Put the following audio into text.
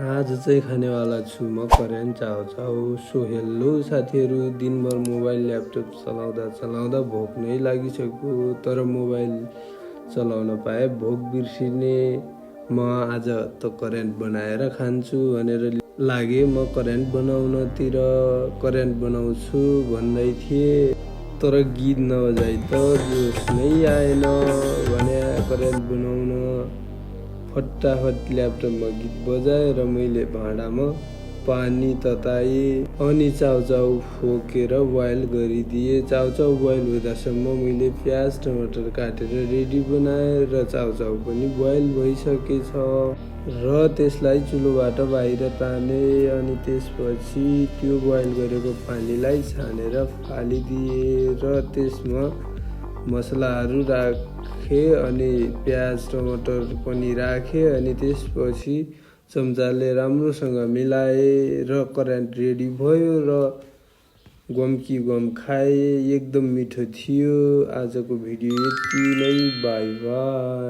आज चाहिँ खानेवाला छु म करेन्ट चाउचाउ। सो हेलो साथीहरू, दिनभर मोबाइल ल्यापटप चलाउँदा चलाउँदा भोक नै लागिसक्यो, तर मोबाइल चलाउन पाए भोक बिर्सिने। म आज त करेन्ट बनाएर खान्छु भनेर लागे म करेन्ट बनाउनतिर। करेन्ट बनाउँछु भन्दै थिएँ, तर गीत नबजाइ त जोस नै आएन भने करेन्ट बनाउन। फटाफट ल्यापटपमा गीत बजाएर मैले भाँडामा पानी तताएँ अनि चाउचाउ फोकेर बोइल गरिदिएँ। चाउचाउ बोइल हुँदासम्म मैले प्याज टमाटर काटेर रेडी बनाएँ र चाउचाउ पनि बोइल भइसकेछ र त्यसलाई चुलोबाट बाहिर ताने। अनि त्यसपछि त्यो बोइल गरेको पानीलाई छानेर फालिदिएँ र त्यसमा मसलाहरू राखेँ अनि प्याज टमाटर पनि राखेँ अनि त्यसपछि चम्चाले राम्रोसँग मिलाएँ र करेन्ट रेडी भयो र गम कि गम खाएँ। एकदम मिठो थियो। आजको भिडियो यति नै, बाई बाई।